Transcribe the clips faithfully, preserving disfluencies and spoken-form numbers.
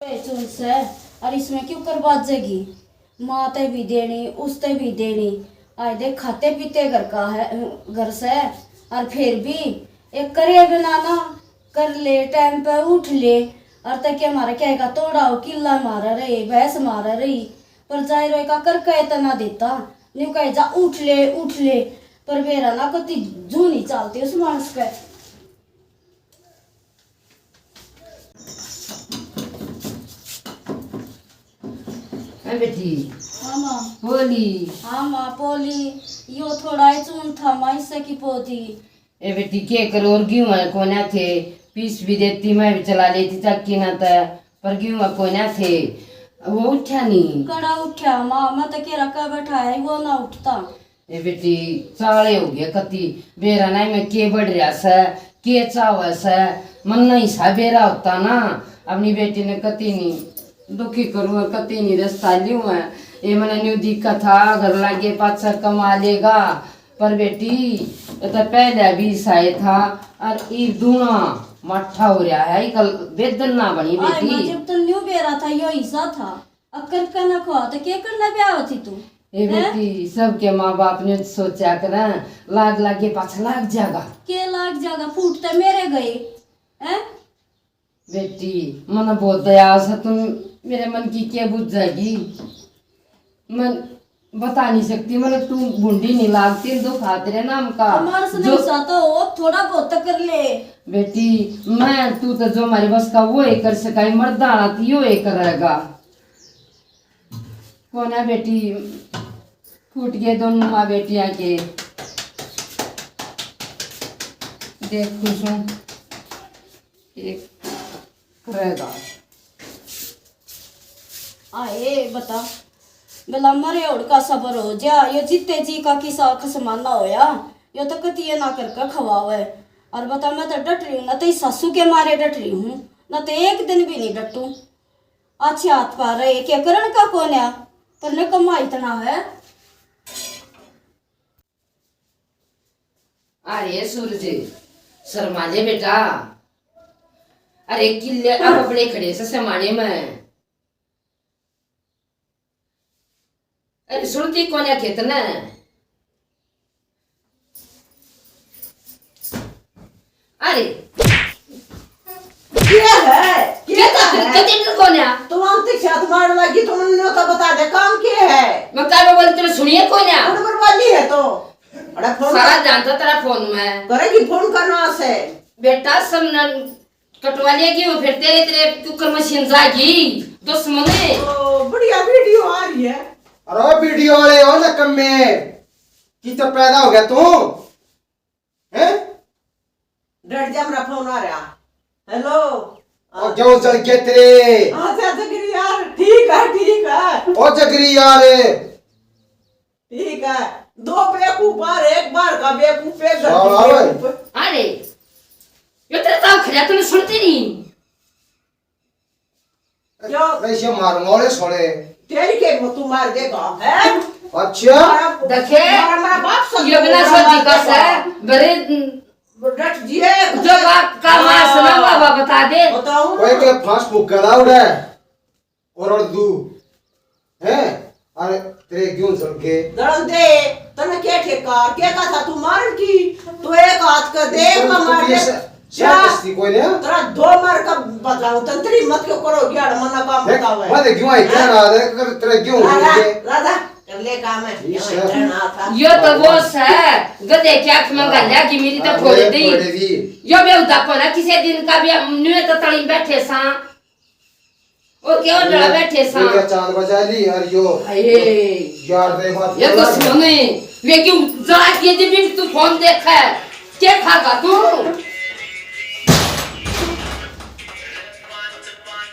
ए चुन से, और इसमें क्यों कर बाजेगी? माँ ते भी देनी, उसते भी देनी। आए देख, खाते पीते घर का है, घर से, और फिर भी एक करे बिना ना, कर ले, टाइम पे उठ ले। और ते क्या मारे कहेगा, तोड़ा हो, किला मारा रही, भैंस मारा रही, पर जाहिर होएगा करके इतना देता, न्यू कहे जा उठ ले, उठ ले, पर बेरा ना कती जू नहीं चालती उस मानस पे। ए बेटी। हाँ माँ। पोली। हाँ माँ, पोली। यो थोड़ा ही चून था माँ, इससे की पोती। ए बेटी, के करो, और गेहूं है कोन्या थे, पीस भी देती, मैं भी चला लेती चक्की ना त, पर गेहूं है कोन्या थे, वो उठा नहीं। कड़ा उठा माँ, मैं तो केरा का बैठा है, वो ना उठता। ए बेटी, चाले हो गए कती, बेरा ना में के बढ़ रहा से, के चावे से, मन नहीं सा बेरा होता ना, अपनी बेटी ने कती नहीं दुखी करूँ, कती नहीं रिश्ता लियूँ है। ये मने न्यू दिक्कत था, घर लागे पाछा कमा लेगा, पर बेटी, ये तो पहले भी साए था, और ई दूना माठा हो रहा है, कल बेदन ना बनी आए बेटी। माँ, जब तो न्यू बेरा था, यो हिस्सा था, अक्कर का ना खवा, तो के करना ब्याह होती तू? ए हैं? बेटी, सबके माँ बाप ने सोचा करें, लाग लागे पाछा लाग जाएगा। के लाग जाएगा? फूट तो मेरे गए, हैं? बेटी, मने बहुत दया से, तुम मेरे मन की क्या बुझ जाएगी? मैं बता नहीं सकती, मने तू भूंडी नहीं लागती, दो खाते रहे नाम का। हमारे से जो नहीं सा तो हो, थोड़ा बहुत तो कर ले। बेटी, मैं, तू तो जो हमारे बस का वो ही कर सकाई, मर्दाना तो यो ही करेगा। कोना बेटी, फूट गए दोनों माँ बेटियां के। देख खुश हूँ, एक रहेगा। आए बता, गला मरे ओड़ का सबर हो जा, यो जीते जी का किसा खसमाना होया, यो तो कतिये ना करके खवावे। और बता, मैं तो डट रही हूँ, ना तो इस सासू के मारे डट रही हूँ, ना तो एक दिन भी नहीं डटू। अच्छे हाथ पा रहे, के करण का कोन्या, पर ने कमा इतना है। अरे सूरज, शर्मा ले बेटा। अरे किले अब अपने खड़े से समाने में। अरे सुनती कोन्या खेत ने। अरे क्या है? क्या क्या है? क्या दिन कोन्या? तुम आंटी साथ मार लगी, तुमने तो बता दे काम क्या है? मैं काबे बोल तेरे सुनिए कोन्या? नंबर वाली है तो। अरे फोन सारा कर। जानता तेरा फोन में। करेगी फोन करना से। बेटा सब न कटवा लेगी वो, फिर तेरे, तेरे कुकर मशीन जाएगी दुश्मन। ओ, बढ़िया वीडियो आ रही है। अरे वीडियो वाले हो ना कम में, कितना पैदा हो गया तू, हैं? डट जा, मेरा फोन आ रहा। हेलो। और क्यों चल के तेरे? अच्छा जगरी यार, ठीक है, ठीक है। ओ जगरी यार। ठीक है, दो बेवकूफ बाहर, एक बाहर का बेवकूफ, एक घर की बेवकूफ। अरे, यो तेरे ताव खड़ा, तूने सुनती नहीं। क्यों? मैं इसे मारूंगा, ओले सोले। तेरी के वो तू मार देगा, हैं? अच्छा। देखे, हमारा बाप सब ये बिना सोची का है, बड़े डट जिए। जो बाप का मां सुना, बाबा बता दे। बताऊं? कोई के फांस फूक कर उड़े। और दू, हैं? अरे, तेरे क्यों झलके? दलन दे, तने के ठेका, के का था तू मारन की? तू एक हाथ का दे, एक का मार दे। जबरदस्ती कोई ने? तेरा दो मार का बजाओ, तंत्री मत क्यों करो, ग्याड़ मना काम बतावे। मैं क्यों आई, क्या रहा है, तेरे क्यों राधा, राधा, कर ले काम है। यो तो वो है, गधे की आंख में गल्या की मेरी तो फोड़ दी। यो भी उदा कोना, किसी दिन का भी हम न्यू तो तली बैठे सा। और क्या और लड़ा बैठे सा? ये क्या चांद बजा ली यार यो? अरे यार, रे बात ये तो सुनो नहीं। वे क्यों जा के जब भी तू फोन देखा है, क्या खागा तू?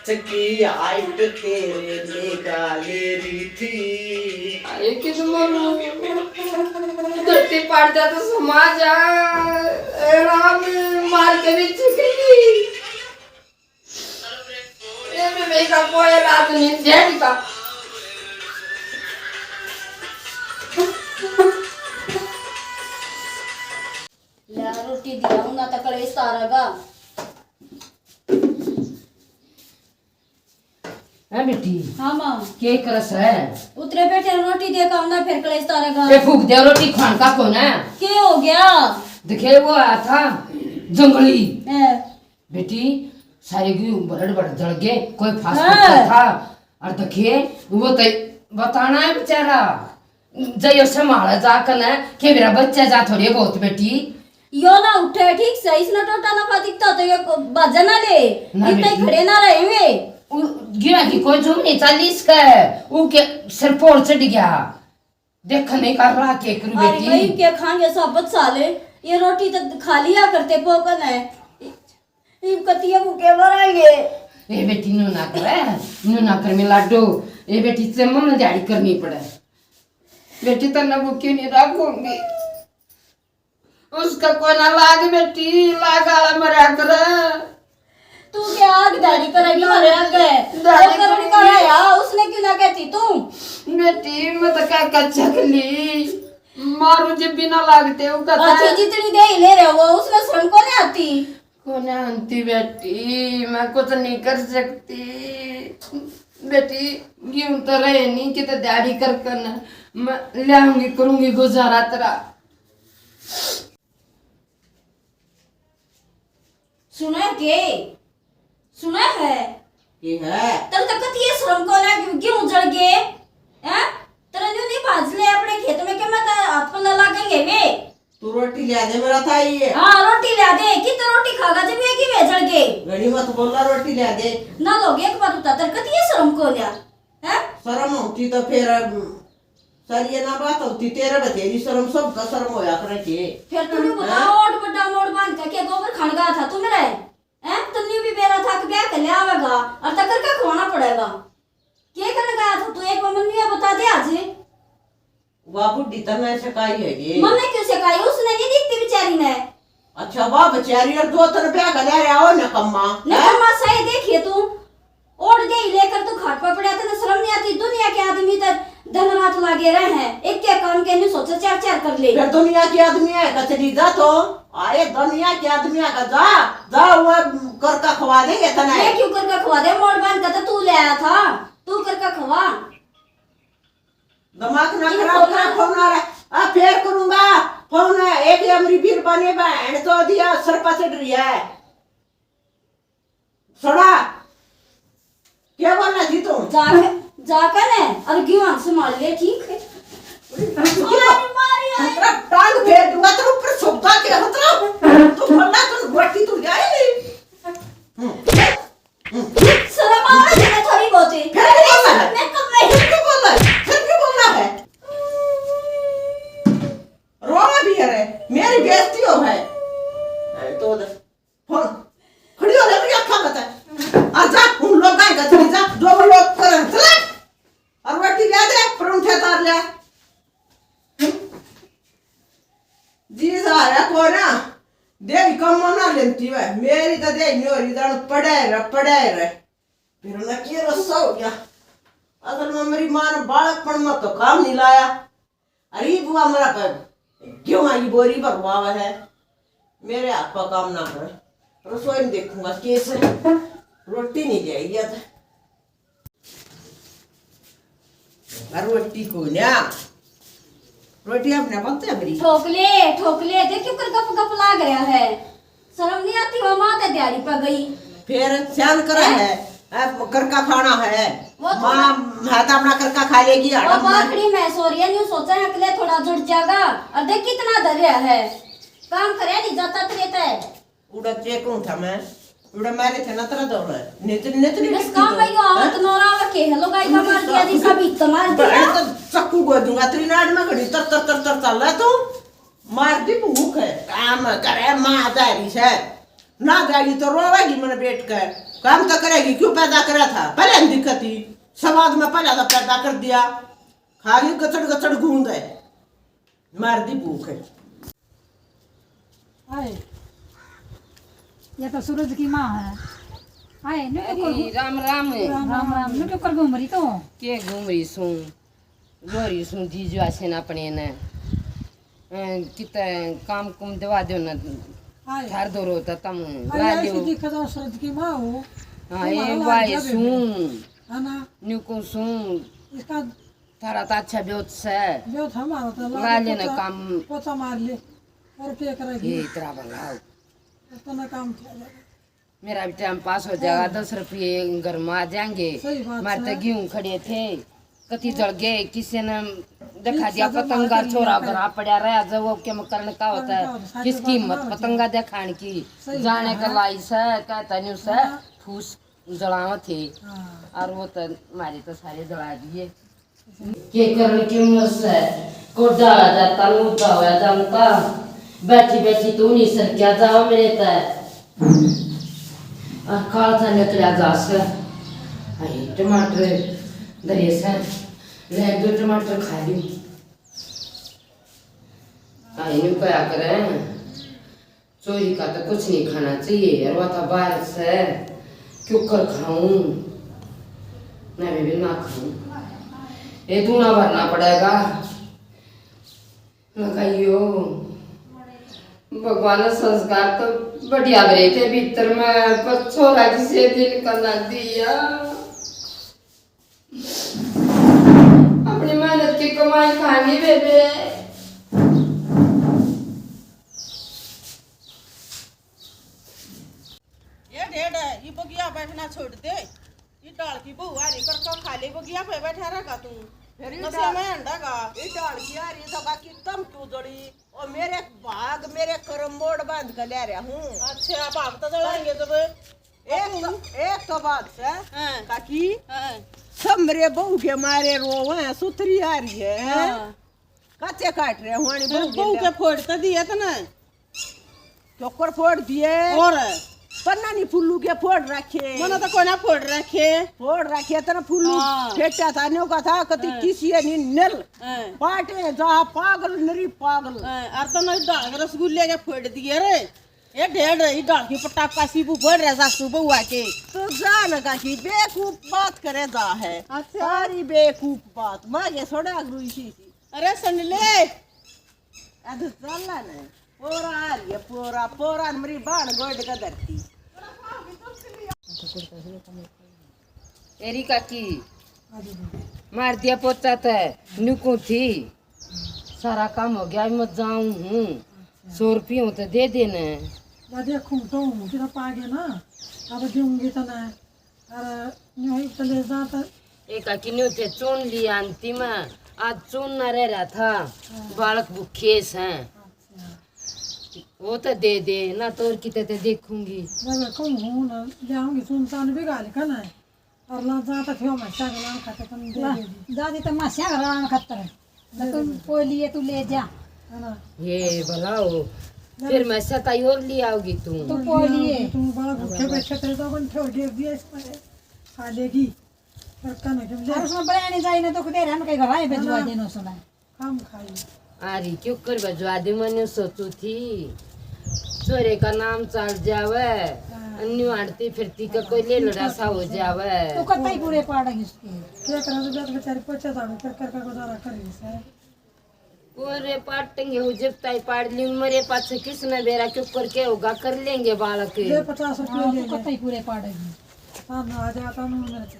चकी हाइट तेरे लेगा ले रही थी। अरे किस मरू धरती पाड़ जा तो समाज आ। ए राम मार के भी चुकी। ये भी बेटा कोई रात नहीं जेठ का। ले रोटी दिया हूं ना, तो कलेश तारा गा। है बेटी? हाँ माँ। के करस है? उतरे बैठे रोटी दे का आंदा, फिर कलेश तारेगा। ए, फूक दे, रोटी खान का कौन है? के हो गया? देखे वो आया था जंगली। ए। बेटी, सारे की बरड़ बड़ जल गए, कोई फास हाँ। था। और देखे, वो तो बताना है बेचारा, जय संभाला जा कने, के मेरा बच्चा जा थोड़े बहुत बेटी। यो ना उठे ठीक से, इसने टोटा लफा दिखता तो यो बाजा ना ले, ना इतना ही बेटी। खड़े ना रहे हुए। उ-, गिरा की कोई जुम नहीं चाली इसका, वो के सिर पोर चढ़ गया। देख नहीं कर रहा के करू अरे बेटी। भाई, के खाएंगे साबत साले, ये रोटी तो खा लिया करते पोकन है। इब कतिया भूखे मरांगे। ए बेटी, नू ना करे, नू ना कर में लाडो। ए बेटी, से मन दिहाड़ी करनी पड़े। बेटी, तन्ने भूखी नहीं रखूंगी। उसका कोई ना लाग बेटी, लाग आला मरा करे। तू क्या आग दाढ़ी करेगी ना, मरे आगे? दाढ़ी वो करने करूंगी। का है यार, उसने क्यों ना कहती तू? बेटी, मैं तो क्या कर सकली? मारू जे बिना लागते, वो कहता अच्छी है। जितनी दे ही ले रहे हो, उसने शर्म को नहीं आती। कोने आंटी बेटी, मैं कुछ नहीं कर सकती। बेटी, यूं तो रहे नहीं कि तो दिहाड़ी कर कर ना, मैं ल्याऊंगी, करूंगी गुजारा तेरा। सुना है के? सुना है? ये है। तब तक कती ये शर्म को ना, क्यों जल गए? हैं? तेरा न्यू नहीं भाज ले अपने खेत में के मैं तो हाथ पल्ला लागेंगे वे। तू रोटी ल्या दे, मेरा था ये। हाँ, रोटी ल्या दे। कित रोटी खागा जब ये की भेजल के? घणी मत बोला, रोटी ल्या दे। ना लोग एक बात बता, तेरे कती ये शर्म को लिया? हैं? शर्म होती तो फिर, अम, सर ये ना बात होती, तेरे बथेरी शर्म, सबका शर्म होया करे के। फिर तू भी बता, हाँ? ओट बड्डा मोड़ बांध के के गोबर खान गया था तू मेरा? हैं? तन्नी भी बेरा था कि ब्याह कर लिया आवेगा और तकर का खवाना पड़ेगा। के करने गया था तू? एक बार मन्नू ये बता दे आज। वाह बुढ़ी, तन्ने सिखाई है ये। मन्ने क्यों सिखाई? उसने नहीं दी थी बेचारी ने। अच्छा, वाह बेचारी, और दो तर ब्याह कर ले रहा हो ना कम्मा, हैं? कम्मा सही देखिए तू। ओढ़ दे ही लेकर तू खाट पर पड़ा, तन्ने शर्म नहीं आती? दुनिया के आदमी तो दिन रात लागे रहे हैं, एक के काम के नहीं सोचे, चार चार कर ले। फिर दुनिया के आदमी है कचरी जा तो, आए दुनिया के आदमी का जा, जा वो करका खवा देंगे तन्ने। मैं क्यों करका खवा दे? मोड़ बांध का तो तू ले आया था, तू करका खवा। दिमाग ना खराब कर, फोन आ रहा। आ, फेर करूंगा फोन। एक ये मेरी बीर बने बहन तो दिया सर पर चढ़ रही है। सुना, क्या बोलना जी तू? जा, जाकर ने और गिवान संभाल ले, ठीक है? मारी, मारी, आई। तेरा टांग फेर दूंगा, तेरे ऊपर सोता के हतरा। तू बोलना, तू रोटी तू ले आई नहीं। हम्म। शर्म आवे तेरे थोड़ी बहुत ही। फिर क्यों बोलना है? मैं कब मैं फिर क्यों बोलना है? फिर क्यों बोलना है? रोना भी है रे, मेरी बेइज्जती हो है। अरे तो उधर फोन खड़ी हो ले, मेरी अक्खा बता। आ जा, उन लोग का चली जा, जो वो लोग कर चले। और रोटी ले दे, परोंठे तार ले। जी सारा को ना, दे कम ना लेती है। मेरी तो दे न्योरी दान पड़े रे, पड़े रे। फिर ना के रस्सा हो गया। असल में मेरी माँ ने बालकपन में तो काम नहीं लाया। अरे बुआ, मेरा पे क्यों आई बोरी भरवावा है? मेरे हाथ पर काम ना करे। रसोई में देखूंगा कैसे। रोटी नहीं ले आई है तो। अरे रोटी को ना, रोटी अपने बनते हैं मेरी। ठोक ले, ठोक ले, देख क्यों कर गप गप लाग रहा है। शर्म नहीं आती, वो माँ ते दिहाड़ी पे गई। फिर स्यान करा हैं? है, अब करका खाना है। वो तो माँ है तो अपना करका खा लेगी, वो हड़म में। बाखड़ी में सो रही है, न्यू सोचा है अकले थोड़ा जुड़ जाएगा। और देख कितना धर रहा है, काम करे नहीं जाता तेरे ते। उड़ा चेक हूँ था मैं, उड़ा मारे थे ना तेरा दौड़ा। नित, नित, नित, बस काम भाई, वो हाँ? तो नौरा आवे के, हेलो गाय का मार दिया जी, सब इतना मार दिया। बहन तो चक्कू को दूंगा, तेरी नाड़ में घड़ी तर, तर, तर, तर चल रहा तू। मार दी भूख है, काम करे माँ दारी से। ना जाएगी तो रोवेगी मन बैठ कर। काम तो करेगी, क्यों पैदा करा था? पहले हम दिक्कत थी, समाज में पहले तो पैदा कर दिया। खा गई गचड़ गचड़ गूंद है, मार दी भूख है। आए, ये तो सूरज की माँ है। आए, न्यू अरे, क्यों कर घू-, राम राम है। राम राम, न्यू क्यों कर घूम रही तो? के घूम रही सूं? रो रही सूं, जीजू आसे ना अपने ने। अ, किते काम कुम दवा दो ना। आए। थार दो रो तो तम आए, ला आए, दो। सीधी खजा सूरज की माँ हो। हाँ, तुम्हारा ये लाग वाई गया सूं। बेबे। है ना? न्यू को सूं। इसका थारा तो अच्छा ब्योत से। ब्योत हमारा तो ला ले ना काम। पोछा मार ले। और क्या करेगी? ये तेरा भला हो। इतना काम किया जाए। मेरा भी टाइम पास हो जाएगा। हाँ। दस रुपये घर में आ जाएंगे। सही बात है। मारे तो गेहूं खड़े थे, कति जल गए, किसी ने दिखा दिया पतंगा, छोरा घर पड़ा रहा, जब वो क्या करने का होता है, किसकी हिम्मत पतंगा दिखाने की। जाने का लाई से, कहता न्यू से, फूस जलाओ थे। हाँ। और वो तो हमारे तो सारे जला दिए। के करण की उम्र से, कोडा हो जाता, लूडा हो जाता, बैठी बैठी तू नहीं सर क्या जाओ मेरे तय। आ काल था निकला जा से। आई टमाटर धरे से, ले दो टमाटर खा ली। आई यूं क्या करें, चोरी का तो कुछ नहीं खाना चाहिए, और वो तो बाहर से क्यों कर खाऊं, मैं भी ना खाऊं। ये दूना भरना पड़ेगा। लगाइयो भगवान, संस्कार तो बढ़िया भरे थे भीतर में, पर छोरा जिसे दिल का ना दिया। अपनी मेहनत की कमाई खानी बेबे। ये ढेड है, ये बगिया बैठना छोड़ दे। ये डाल की बहू आ रही, कर कर खा ले, बगिया पे बैठा रहेगा तू। फिर ये नशे डाल, में अंडा का। ये डाल की आ रही तो बाकी तम क्यों जड़ी? ओ मेरे भाग, मेरे करम मोड़ बांध के ले रहा हूँ। अच्छा, भाग तो जड़ाएंगे जब। एक तो, एक तो बात है, हाँ। काकी, हाँ। सब मेरे बहू के मारे रोवे, सुथरी आ रही है। हाँ। काचे काट रहे हो, आनी बहू के फोड़ तो दिए तना। चोकर फोड़ दिए। और? तन्ना नहीं फुल्लू के फोड़ रखे। मना तो कोना फोड़ रखे। फोड़ रखे तना फुल्लू। हाँ। फेटा था, न्यो का था, कति हाँ। किसी है नहीं नल। हाँ। पाटे जा पागल, नरी पागल। हाँ, और तो नहीं डाल रसगुल्ले के फोड़ दिए रे। ये ढेर रही डाल की पटाखा सी बू फोड़ रहे सासू बहू आके। तो जा ना काकी, बेवकूफ बात करे जा है। अच्छा। सारी बेवकूफ बात। मैं ये थोड़ा अगरू इसी सी। अरे सुन ले। अद साला ने पोरा आ रही है, पोरा, पोरा ने मेरी बाण गोड का धरती। एरी काकी, मार दिया पोचा ते, नुकू थी। सारा काम हो गया, मैं जाऊं हूँ। सौ रुपये हो तो दे देने। दादी, खूब तो हूँ, कितना पा गया ना, अब दूंगी तने। अरे, न्यू ही चले जा तो। एक आखिर न्यू थे चुन लिया अंतिम, आज चुन ना रह रहा था, हाँ। बालक भूखे हैं। अच्छा। वो तो दे दे ना, तो और किते ते देखूंगी। मैं कहूँ हूँ ना, ले आऊंगी, सुनसान भी गाल का ना। और ला जा तो फिर मैं साग लान खाते तुम दे ला, दे दी। दादी तो मैं साग लान खातर है। तो तुम कोई लिए तू ले जा। है ना? ये भला हो। फिर मैं सताई और ले आओगी तू। तू कोई लिए। तुम बड़ा भूखे बैठे थे तो अपन ठोर दे दिया इसमें। खा लेगी। और कन के ले। और उसमें बड़ा नहीं जाए ना तो खुदे रहन के घर आए भिजवा देना उसमें। हम खाई। अरे क्यों कर भिजवा दे, मैंने सोचू थी। छोरे का नाम चल जावे, हाँ। अन्यू आंटती फिरती का कोई ले लड़ा सा हो जावे। तो कतई पूरे पाड़ेंगे उसके। क्या करा, जब बेचारी पोछे झाड़ू कर कर का गुजारा कर रही है। पूरे पाटेंगे, वो जब ताई पाड़ ली, मरे पाछे किसने बेरा क्यों करके होगा, कर लेंगे बालक। ये पचास रुपये हाँ, ले तो ले। कतई पूरे पाड़ेंगे। हाँ, ना आ जाता ना मेरे से।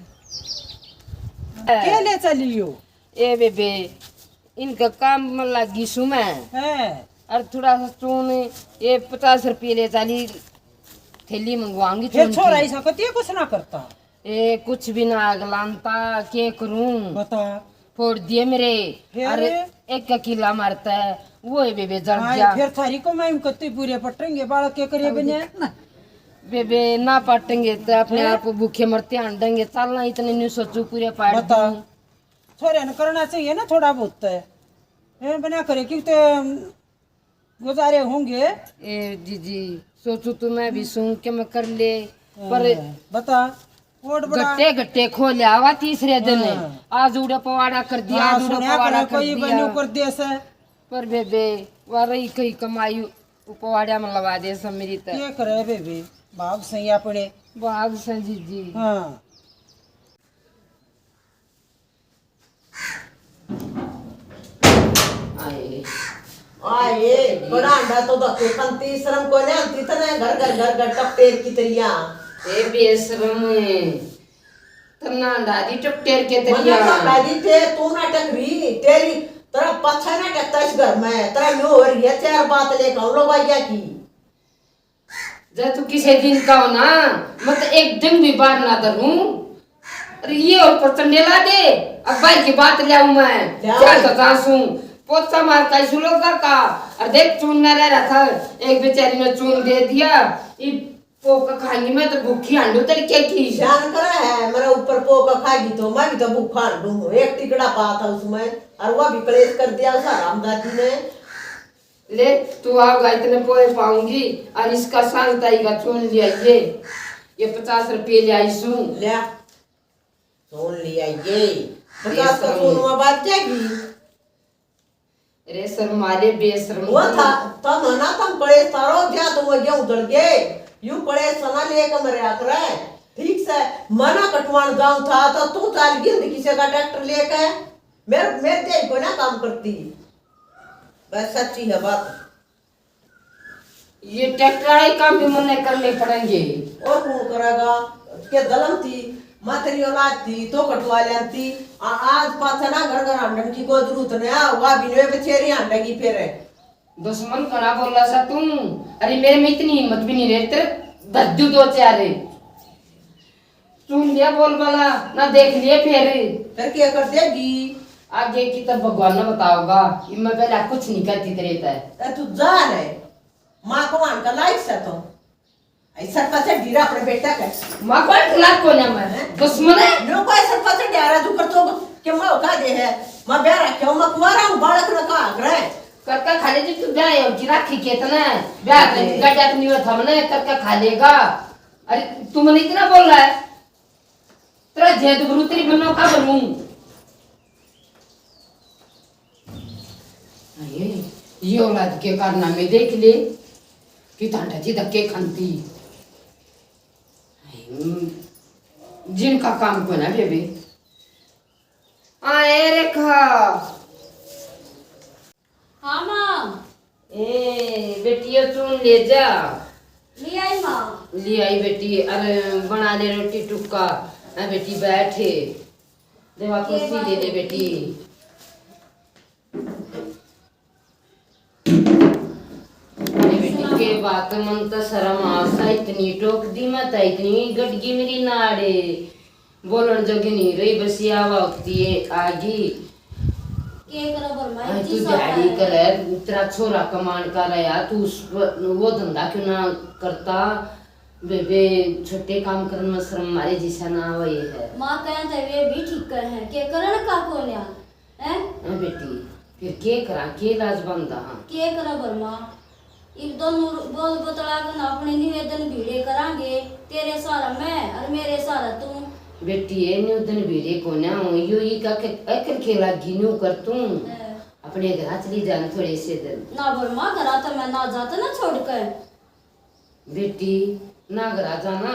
के ले चलियो? ए बेबे, इनका काम में लागी सु मैं। हैं। और थोड़ा सा चून, ये पचास रुपये ले चाली थैली मंगवाऊंगी फिर चून छोरा की। ऐसा कतिए कुछ ना करता। ए, कुछ भी ना आग लानता, के करूं? बता। फोड़ दिए मेरे। फिर? अरे, एक का किला मारता है, वो है बेबे जल हाय, गया। फिर थारी कमाई में कत्ती पूरे पटेंगे, बालक के करे हाय, बने? देख ना। बेबे ना पाटेंगे तो अपने हैं? आप भूखे मरते आंडेंगे। चलना इतने न्यू सोचू पूरे पाट बता। दूं। छोरे ने करना चाहिए ना थोड़ा बहुत तो। हैं, बना करे क्यों तो गुजारे होंगे। ए जीजी, सोचू तो मैं भी सूं के मैं कर ले, पर हाँ, बता, ओड बड़ा। गट्टे गट्टे खो ले आवा तीसरे दिन। हाँ। आज उड़े पवाड़ा कर दिया, हाँ, आज उड़े सुनया पवाड़ा करे कर कोई दिया। बन्यू कर दे से। पर बेबे, वा रही कहीं कमाई पवाड़ा में लगा दे सब मेरी तो। के करे बेबे, भाग सही अपने। भाग सही जीजी। हाँ। आए। आए, बड़ा अंडा तो धक्के खाती, शर्म कोने आती तने, घर, घर, घर, घर टपटेर की तरिया। ए बेशरम, तन्ना अंडा दी टपटेर के मन्ना तेरिया। तो अंडा दी थे, तू ना टकरी, तेरी, तेरा पाछा ना टकता इस घर में, तेरा न्यू हो रही है, चार बात लेकर आऊं लोग आइया की। जब तू किसी दिन का हो ना, मैं तो एक दिन भी बाहर ना धरूं। अरे ये ऊपर चंडेला दे, अब बाहर की बात ले आऊं मैं। ले आऊं। क्या तो जासूं, पोछा मार का सुलोगा का। और देख चून ना रह रहा था, एक बेचारी ने चून दे दिया। ये पोक खाएंगी मैं तो भूखी हांडू तरीके की। जान करा है, मेरा ऊपर पोक खाएगी तो मैं भी तो भूखा हांडू हूँ। एक टिकड़ा पा था उसमें, और वह भी कलेश कर दिया उस हरामजादी ने। ले, तू आओगा इतने पोहे पाऊंगी और इसका सांस ताई का चून लिया ये। ये पचास रुपये ले आई सू। ले, चून लिया ये। पचास का चून में बात जाएगी। रे शर्मा ले बेशर्म वो तू। था, तम है ना, तम पड़े तारो जा, तुम गेहूं उधड़ गए। यू पड़े सना लेकर मरे आकर है। ठीक से, मना कटवान जाऊं था, तो तू चाल गिंद किसी का ट्रैक्टर लेकर। मेरे, मेरे ते ही कोई ना काम करती। बस सच्ची है बात। ये ट्रैक्टर वाले काम भी मन्ने करने पड़ेंगे। और कौन करेगा? के जलम थी, माँ तेरी औलाद थी, तो कटवा लेती। आ, आज पाछा ना घर घर हांडन की कोई जरूरत नहीं है, वह भी नवे बछेरी हांडेगी फिर। दुश्मन घणा बोला सा तू। अरे मेरे में इतनी हिम्मत भी नहीं रही, तेरे धर दूं दो चार। सुन लिया बोल बाला, ना देख लिए फिर। फिर क्या कर देगी? आगे की तब भगवान ने बताओगा, इब मैं पहले कुछ नहीं कहती तेरे तय। ए, तू जा रे, माँ को मान का लायक से तो। ऐसा पछे डीरा अपने बेटा का। माँ को लायक को ना मैं, हैं? दुश्मन है। नो को ऐसा पछे डीरा तू कर तो के माँ का दे है, माँ ब्याह रखे हो, माँ कुआरा हूँ, बालक ना का आग्रह है। करका खा ले जी तू ब्याह है, की राखी कितना है? ब्याह कर, ए। गड्ढा तो नहीं था मने, करका खा लेगा। अरे, तू मने इतना बोल रहा है? तेरा जेद गुरु तेरी बनो का बनूं? अरे, ये औलाद के कारनामे देख ले, कि तांडा जी धक्के खाती। अरे, जिनका काम को ना बेबे। आए रेखा। हाँ माँ। ए बेटी, ये चून ले जा। ले आई माँ। ले आई बेटी, अरे बना ले रोटी टुक्का। ए बेटी बैठे, देवा कुर्सी ले ले बेटी। अरे बेटी, के बात, मन तो शर्म आसा, इतनी टोक दी मैं तो, इतनी गटगी मेरी नाड़े। बोलण जोगी नहीं रही, बस ये आवा होती है, आ गई। के करा भरमा भाई, इतनी तू सा दिहाड़ी है। करे, तेरा छोरा कमाण का रहा, तू उस प-, वो धंधा क्यों ना करता? बेबे, छोटे काम करन में शर्म मारे जिसा ना आवे है। माँ कहे तो वे भी ठीक है, के करण का कोन्या, हैं? हाँ बेटी, फिर के करा, के इलाज बनता? हाँ। के करा भरमा? इब दोनों बोल बतला के ना अपने निवेदन भीड़े करांगे, तेरे सहारा मैं और मेरे सहारा तू। बेटी, ये निवेदन भीड़े कोन्या हो, यो ई का के अकल के लागी न्यू कर तू। हाँ। अपने घर चली जान थोड़े से दिन। ना भरमा, घरा तो मैं ना जाता ना छोड़ के। बेटी, ना घरा जाना,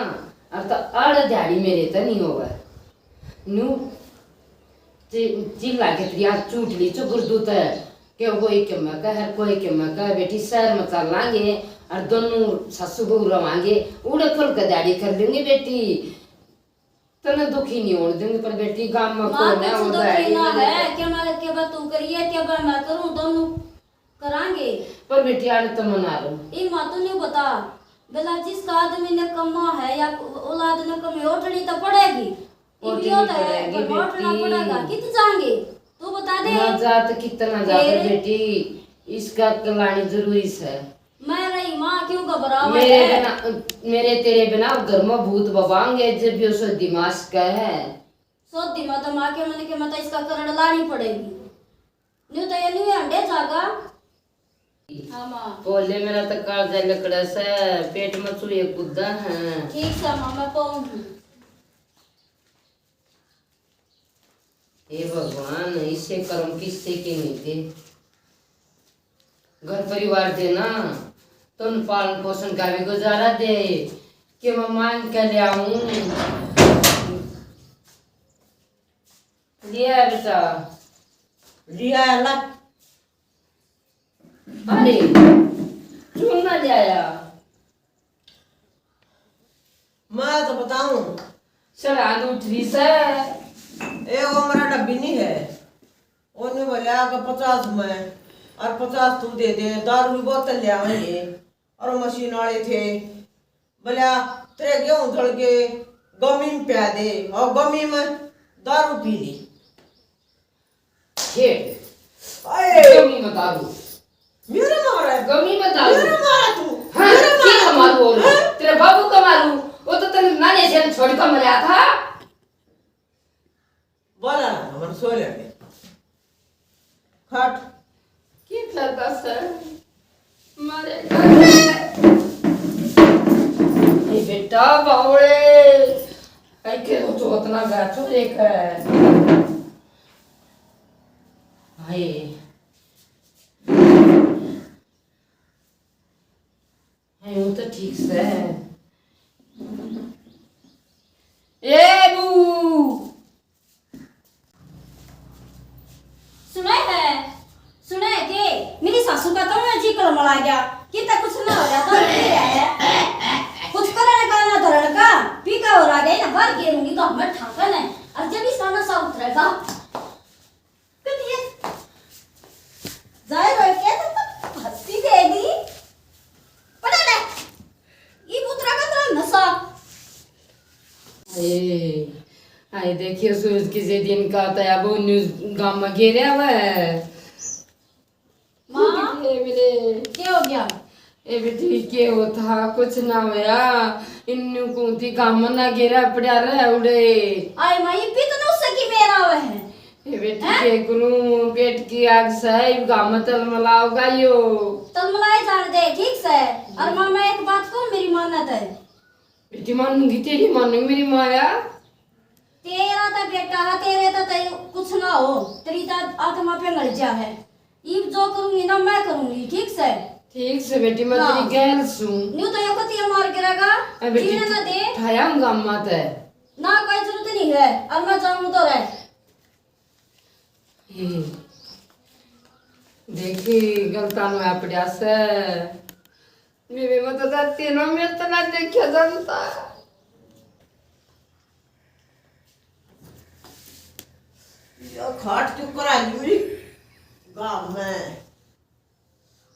और तो आड़ दिहाड़ी मेरे तो नहीं होवे। न्यू चि-, चिल्ला के तेरी आज चूट ली चुगुर दूत है। के कोई के मैं कह, हर कोई के मैं कह, बेटी शहर में चल लांगे और दोनों सासू बहू रवांगे, उड़े खुल के दिहाड़ी कर लेंगे बेटी। तने दुखी नहीं होने देंगे, पर बेटी गांव में माँ कोई ना कुछ हो दुखी ना है, के मैं, के बा तू करिए, के बा मैं करूं, दोनों करांगे। पर बेटी आने तो मना लो। ई माँ तू नहीं बता, भला जिसका आदमी ने कमा है या औलाद ने कमी, ओटनी तो पड़ेगी। ओटनी पड़ेगी बेटी। ओटना पड़ेगा, कित जाएंगे? तू बता दे। ना जात कितना जात बेटी, इसका कलानी जरूरी है। मैं रही माँ, क्यों घबरावे मेरे है? बिना, मेरे तेरे बिना घर में भूत बबांगे, जब भी उसे दिमाग का है। सोधी माँ तो माँ के मन के, मैं तो इसका करण लानी पड़ेगी। न्यू तो ये न्यू अंडे जागा। हाँ माँ। बोले मेरा तो कालजा लकड़ा से, पेट में चूहे कूदा है। ठीक से माँ, मैं पाऊँ हूँ। हे भगवान, इसे कर्म किससे के नहीं थे? घर परिवार देना, तुम पालन पोषण का भी गुजारा दे, कि मैं मांग के ले आऊं? लिया बेटा। लिया ला। अरे, क्यों ना ले आया? मैं तो बताऊं, चढ़ा दो उठ रही से। ए, वो मेरा डब्बी नहीं है। ओने बोला कि पचास में, और पचास तू दे दे, दारू की बोतल ले आवेंगे। और मशीन वाले थे, बोला, तेरे गेहूं धड़ के गमी में प्या दे, और गमी में दारू पी ली। छेड़। आए। गमी में दारू। मेरा मारा है। गमी में दारू। मेरा मारा तू। हाँ, मेरा मारा तू। मारू और हाँ? तेरे बाबू का मारू। वो तो तने नाने से छोड़ कर मरा था। बोला ना, हमर सो लेंगे। खट। की करता सर? मारे घर में। ए बेटा बावड़े, आई के वो चौथ ना बैठो एक है। हाय। हाय, वो तो ठीक से है। ए बू। सुना है, सुना है के मेरी सासू का तो ना जी कलमला गया, कि तक कुछ ना हो रहा था, नहीं रहा है। कुछ करने का ना धरण का, पी का हो रहा गया ना, बाहर गेरूंगी तो हम ठाकर है, और जब इस तरह सा उतरेगा, कभी ये जाहिर हो के तो हंसी दे दी। पड़ा ले। ई पुत्रा का तो नशा। ए, आए देखिए सूरज किसी दिन का तो अब न्यूज़ गांव में घेरया हुआ है। माँ, ए बेटे। क्या हो गया? ए बेटी, के होता? कुछ ना होया। इन्नू कूती काम ना घेरा पड़ा रहे उड़े। आए माँ, ये भी तो नशा की मेरा हुआ है। ए बेटी, हैं? के करूं, पेट की आग से, इब गाम में तलमलाओगा यो। तलमलाए जान दे, ठीक से। और माँ, मैं एक बात कहूँ, मेरी मानत है। बेटी, मानूंगी, तेरी मानूंगी, मेरी माया। तेरा तो बेटा है, तेरे तो तय कुछ ना हो, तेरी तो आत्मा पे लड़ जा है। इब जो करूंगी ना, मैं करूंगी, ठीक से। ठीक से बेटी, मैं हाँ। तेरी गैल सूं। न्यू तो यो कतिया मार गिरेगा, ए बेटी, जीने ना दे। ठाया हूँ गामा ते। ना, कोई जरूरत नहीं है, अब मैं जाऊं तो रह। ए, देखी, गलता नु अपड़िया से। मेरे में तो धरती ना, मैं तो ना देखा जानता। यो खाट क्यों करा ली मेरी गाम में?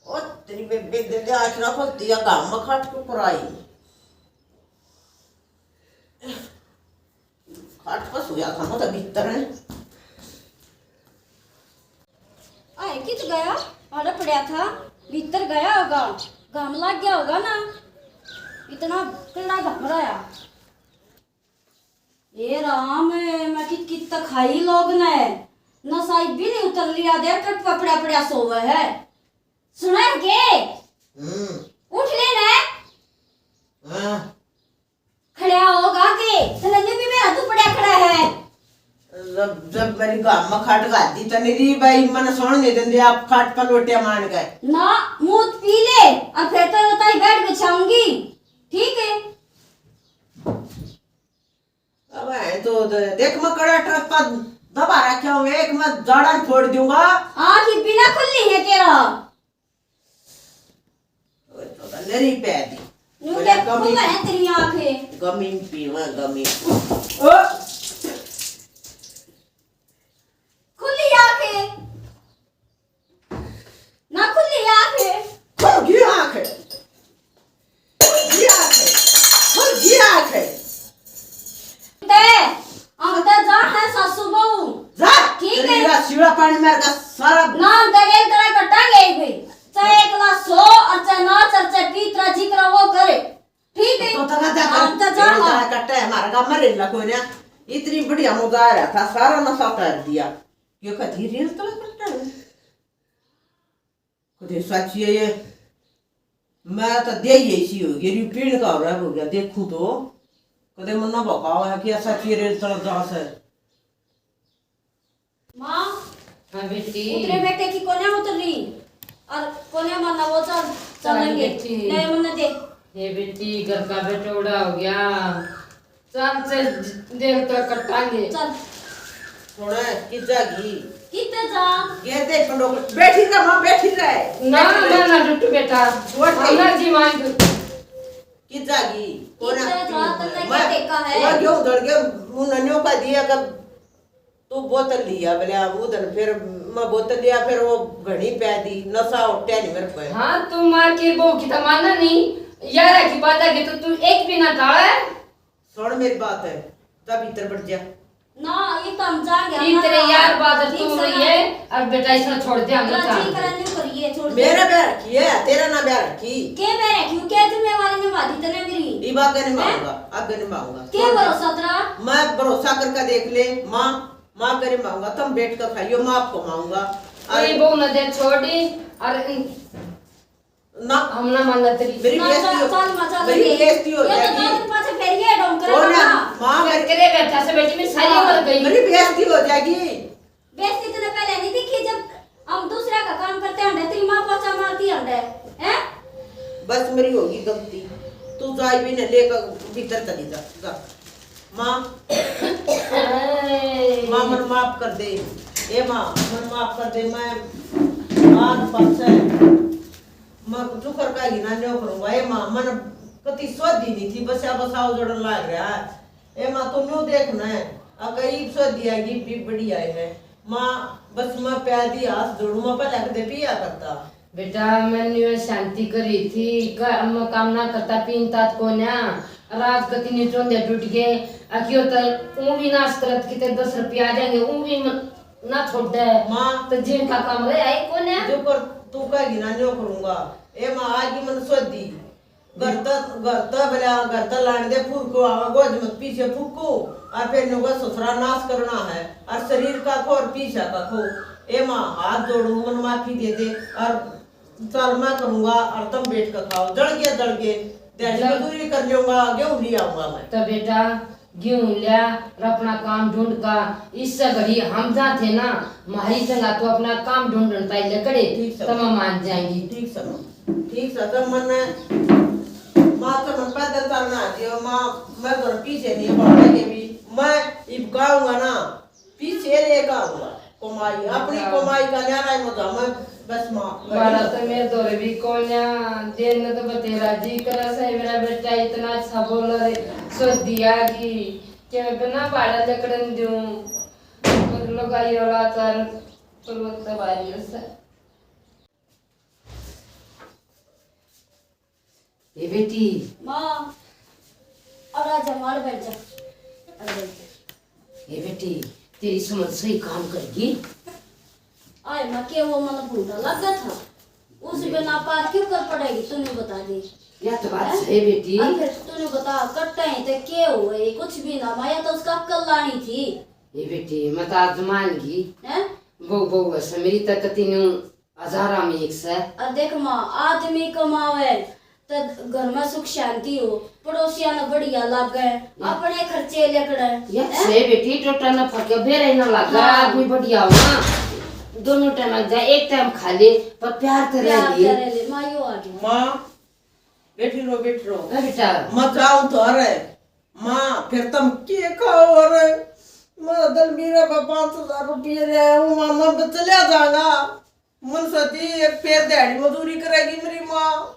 ओ तेरी बेबे दे दे आशरा खोलती है, गाम में खाट क्यों कराई? खाट पर सोया था, मतलब भीतर है। आए कित गया? आड़ा पड़ा था, भीतर गया होगा, घाम लग गया होगा ना, इतना कड़ा घाम रहा। ए राम, मैं कित कित तक खाई लोग ने, नशा भी नहीं उतर लिया, देख कट पकड़ा पड़ा सोवे है। सुना है के? हम्म। उठ ले ना। हाँ। खड़ा होगा के? तने भी मेरा तू पड़ा खड़ा है। जब, जब मेरी गाम में खाट गाती तने री भाई, मने सोण नहीं देंदे आप खाट पर लोटिया मान गए। ना, मूत पी ले और फिर तो ताई बैठ बिछाऊंगी। ठीक है। अब है तो दे-, देख मैं कड़ा ट्रक पर दबा रखा हूँ, एक मैं जाड़ा फोड़ दूंगा। आँख ही बिना खुली है तेरा। ओए तो नरी पै दी। न्यू मेरा देखूं गमी, मैं तेरी आँखें। गमी पीवा, गमी। ओ! खुली आँखें। ना खुली आँखें। खुल गई आँखें। खुल गई आँखें। खुल गई आँखें। ते, हम तो जा है सासू बहू। जा। ठीक है। तेरा सीढ़ा पानी मार का सारा। ना, हम तो रेल तले कटांगे ही भी। चाहे एक गिलास सौ और चाहे ना, चाहे, चाहे पीत रहा, जिक्र वो करे। ठीक है। तो तगा जा हम तो जा। रेल तले कट्टा है, हमारा गाँव में रेल कोई ना। इतनी बढ़िया मजा आ रहा था, सारा नशा कर दिया। ये कथी रेल तले कट्टा है? कदे सच्ची है ये, मैं तो दे ही ऐसी हो गई, री पीण का हो रहा हो गया, देखूं तो कदे मन्ना बकावा है कि ऐसा चीरे चल जा से। माँ, हाँ बेटी। उतरे बेटे की कोने उतर रही और कोने माना वो चल, चल चलेंगे। बेटी। नहीं मन्ना दे। ये बेटी घर का बेटोड़ा हो गया। चल, चल, देर तक कटांगे। चल। सुने, कित जागी? कित जा? ये देख, लोग बैठी रह, माँ, बैठी रह। ना, बैठी रह। ना, ना, टुट्टू बेटा। छोड़ दे। ना जी, माँ, तू। कि जागी, कोना कितना था, तन्ने मैं, क्या देखा है? वो क्यों उधर के, उन्होंने का दिया कर, तू बोतल लिया, बोले, "हाँ, उधर।" फिर मैं बोतल लिया, फिर वो घणी पै दी, नशा उठ्या नहीं मेरे पे। हाँ, तू माँ की बहू की तो माना नहीं, यारा की बात आगे तो तू एक भी ना टाला है। सुन मेरी बात है, जा भीतर बैठ जा। ना, ये तो हम जा गया ई ना। तेरे यार बात ठीक तू से रही ना। है, और बेटा इसने छोड़ दे, हम तेरा नहीं जी जानते। करे नहीं करिए, छोड़ दे। मेरा ब्याह रखी है, तेरा ना ब्याह रखी। के ब्याह रखी? क्या जिम्मेवारी निभा दी तने मेरी? ई बात नहीं हैं? मानूंगा, आगे नहीं मानूंगा। के छोड़ दे। भरोसा तेरा? मैं भरोसा करके देख ले, माँ, माँ करे मानूंगा, तुम बैठ कर खाइयो, मैं आपको मानूंगा। अरे अरे बहू न दे छोड़ी, और ना। हम ना मानना तेरी। मेरी ना, बेइज्जती चल, हो, चल, मचा मेरी लगे। बेइज्जती हो ये तो जाएगी। दो दिन पाछे फेर ये ढोंग करे कौन है? मामा। माँ, मेरी करे बैठा से बेटी, मेरी सारी हाँ। उम्र गई। मेरी बेइज्जती हो जाएगी। बेइज्जती तूने पहले नहीं दिखी जब हम दूसरा का काम करते हंडे, तेरी माँ पोछा मारती हंडे, हैं? बस मेरी होगी गलती, तू जाई भी ना लेकर भीतर चली जा, जा। माँ, ए। माँ मन माफ कर दे, ए माँ मन माफ कर दे, मैं आज पाछे मैं जुकर का ही ना न्यो करूंगा। ए माँ, मन कति सोधी नहीं थी, बसा बसाओ जड़न लाग रहा है। ए माँ, तू न्यू देख ना, अगर ईब सोधी आएगी, भी बढ़िया है। माँ, बस मैं प्यार दी हाथ जोड़ू, मैं पहले कदे पिया करता। बेटा, मैं न्यू शांति करी थी, क-, मैं काम ना करता, पीनता तो कोन्या। रात कति न्यू चोंदे टूट गए, अकियो तो ऊँ भी नाश करत किते दस रुपया आ जाएंगे, ऊँ भी मन-, ना छोड़े। माँ। तो जिनका काम रहे, आए कोन्या। जो कर, तू कहेगी ना, न्यो करूंगा। ए माँ, आज की मन सोधी। घर त, घर त बला, घर त लान दे, फूर को आवा, गोज मत पीछे फूकू, और फिर नुका ससुरा नाश करना है, और शरीर का खो और पीछा का खो। ए माँ, हाथ जोड़ू, मन माफी दे दे, और चल मैं करूंगा, और तुम बैठ कर खाओ। जल गया, जल गए, दिहाड़ी जल- मजदूरी कर लूंगा, गेहूं ले आऊंगा मैं। तो बेटा, गेहूं लिया और अपना काम ढूंढ का। इससे घड़ी हम जा थे ना, म्हारी जगह तो अपना काम ढूंढन ताई लकड़े, ठीक सै। तो मैं मान जाएंगी। ठीक सै, ठीक सै, तो मन माँ तो मन पैदल चलना दियो, माँ, मैं घर पीछे नहीं भागेंगे भी, मैं इब गाऊंगा ना, पीछे लेकर आऊंगा कमाई, अपनी हाँ। कमाई का न्यारा ही मजा, मैं बस माँ। बड़ा तो मेरे दौरे भी कोन्या, दिन तो बतेरा जी करा से मेरा बेटा इतना अच्छा बोल रहे, सो दिया कि कि मैं बिना भाड़ा लकड़न दूं, लुगाई वाला आचार, तो लोग तो भारी उस। ए बेटी। माँ, और आजा, मार बैठ जा। आ बैठ जा। ए बेटी, तेरी समझ सही काम करगी। आए माँ, के वो मन भूंडा लगा था। उस बिना पार क्यों कर पड़ेगी, तूने बता दे। या तो बात हैं? सही बेटी। आखिर तूने बता, कट्टा ही ते के हुए, कुछ भी ना माया तो उसका अक्ल लानी थी। ए बेटी, मैं तो आज मान गई। हैं? बहू, बहू है से मेरी तो कती न्यू हजारा में एक से। और देख माँ, आदमी कमावे तो घर में सुख शांति हो, पड़ोसिया ने बढ़िया लागे, या अपने खर्चे लेकड़े, या हैं? सही बेटी, टोटा न फके, बेरे न लागे, हाँ। आदमी बढ़िया हो ना, दोनों टाइम लग जाए, एक टाइम खा ले, पर प्यार तो रह प्यार ले। तो रह ले, माँ यो आ गया। माँ, बैठी रहो, बैठी रहो। हाँ बेटा। मैं जाऊं तो अरे, माँ, फिर तुम के खाओ अरे? मैं दलबीरा पे पाँच हजार रुपये ले आया हूँ, मामा, मैं चला जाऊंगा। मन सती एक फेर दिहाड़ी मजदूरी करेगी मेरी माँ।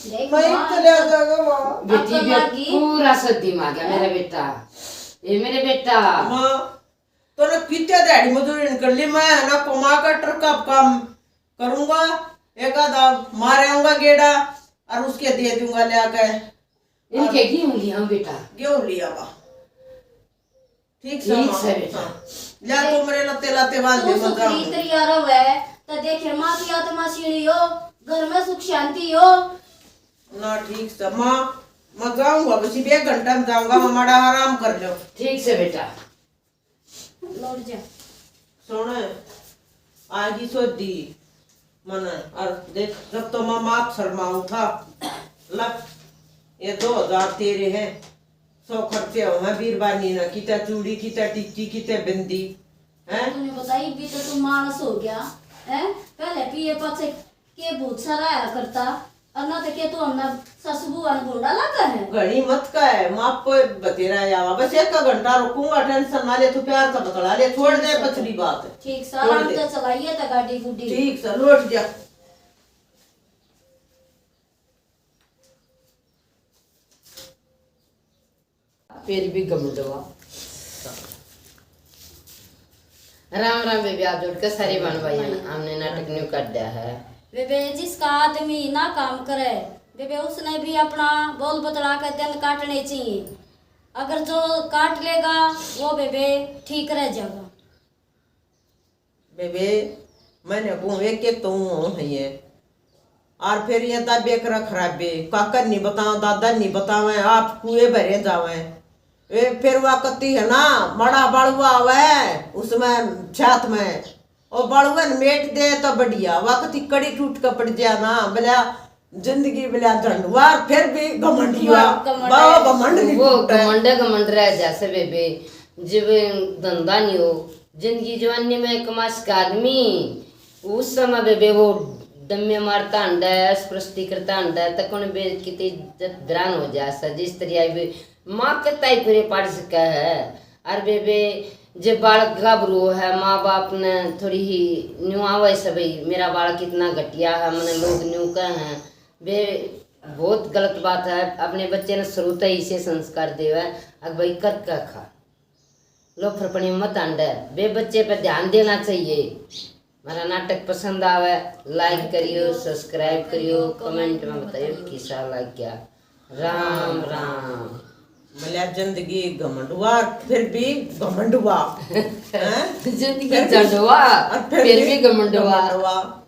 देख मैं माँ, चला जाऊंगा माँ। बेटी, अक्ल लागी। पूरा सदी में आ गया मेरा बेटा। ये मेरे बेटा। माँ, तूने कितने दिहाड़ी मजदूरी कर ली, मैं है ना कमा कर ट्रक का काम करूंगा, एक आधा मार आऊंगा गेड़ा और उसके दे दूंगा ले आके। इनके गेहूं लिया बेटा। गेहूं लिया बा। ठीक से ठीक माँ। से बेटा। हाँ। ले तो मेरे लत्ते लत्ते बांध दे, तू मैं जाऊं। सुखरी तरिया रहे, तो देखे माँ की आत्मा सीढ़ी हो, घर में सुख शांति हो। ना ठीक से माँ, मैं जाऊंगा, बस एक घंटा में जाऊंगा, मैं माड़ा आराम कर लो। ठीक से बेटा। लौट जा। सुन, आगी सोधी मन, और देख, जब तो मैं माप शर्माऊं था, ला, ये दो हजार तेरे हैं, सौ खर्चे हो हैं बीरबानी ना, किते चूड़ी, किते टिक्की, किते बिंदी, हैं? तूने बताई भी तो तू मानस हो गया, हैं? पहले पिए पाछे के भूत सा रहा करता, और ना तो के तू हमने सासू बुआ ने भूंडा लगा है। घणी मत कह, माँ को बतेरा आवा। बस एक का घंटा रुकूंगा, टेंशन ना ले, तू प्यार से बतला ले, छोड़ दे पछली बात। ठीक सा, छोड़ आराम दे। से चलाइए तो गाड़ी गुड्डी। ठीक सा, लौट जा। फिर भी घमंडवा। राम राम बेबे, हाथ जोड़ के सारे बहन भाई, हमने नाटक न्यू कर दिया है। बेबे, जिसका आदमी ना काम करे, बेबे, उसने भी अपना बोल बतला के दिन काटने चाहिए। अगर जो काट लेगा, वो बेबे ठीक रह जाएगा। बेबे, मैंने कहूँ, एक एक तो ऊँ हो है ये। और फिर ये दाबे कर खराबे, काकर नहीं बतावा, दादा नहीं बतावे, आप कुएं भरे जावे। ए, फिर वा कती है ना, मड़ा बालुआ आवे, उसमें छात में, ओ बालुआ ने मेट दे तो बढ़िया, वा कती कड़ी टूट के पड़ जाए ना, बोला, जिंदगी बोला झंडुआ, फिर भी घमंडिया, वाह, घमंड बा, है। घमंड नहीं वो टूटे। घमंड, घमंड रह जा से बेबे, जब धंधा नहीं हो, जिंदगी जवानी में कमा सके आदमी, उस समय बेबे वो डम्मे मारता हंडा है, अस्पृष्टि करता हंडा है, तक उन बे कितनी इज्जत ग्रहण हो जा सा, जिस तरह भी माँ के ताई पूरे पाड़ सका है। और बेबे, जे बालक गाभरू है, माँ बाप ने थोड़ी ही न्यू आवे से, भाई, मेरा बालक इतना घटिया है, मने लोग न्यू कहे हैं, बे, बहुत गलत बात है। अपने बच्चे ने शुरू तै इसे संस्कार देवे, अब भाई, कर का खा, लोफरपनी मत आंडे, बे, बच्चे पे ध्यान देना चाहिए। हमारा नाटक पसंद आवे, like करियो, subscribe करियो, comment में बताइयो किसा लग गया। राम राम। मल्या जिंदगी घमंडुआ, फिर भी घमंडुआ। हैं? जिंदगी फिर भी झंडुआ, और फिर फिर भी भी घमंडुआ। घमंडुआ।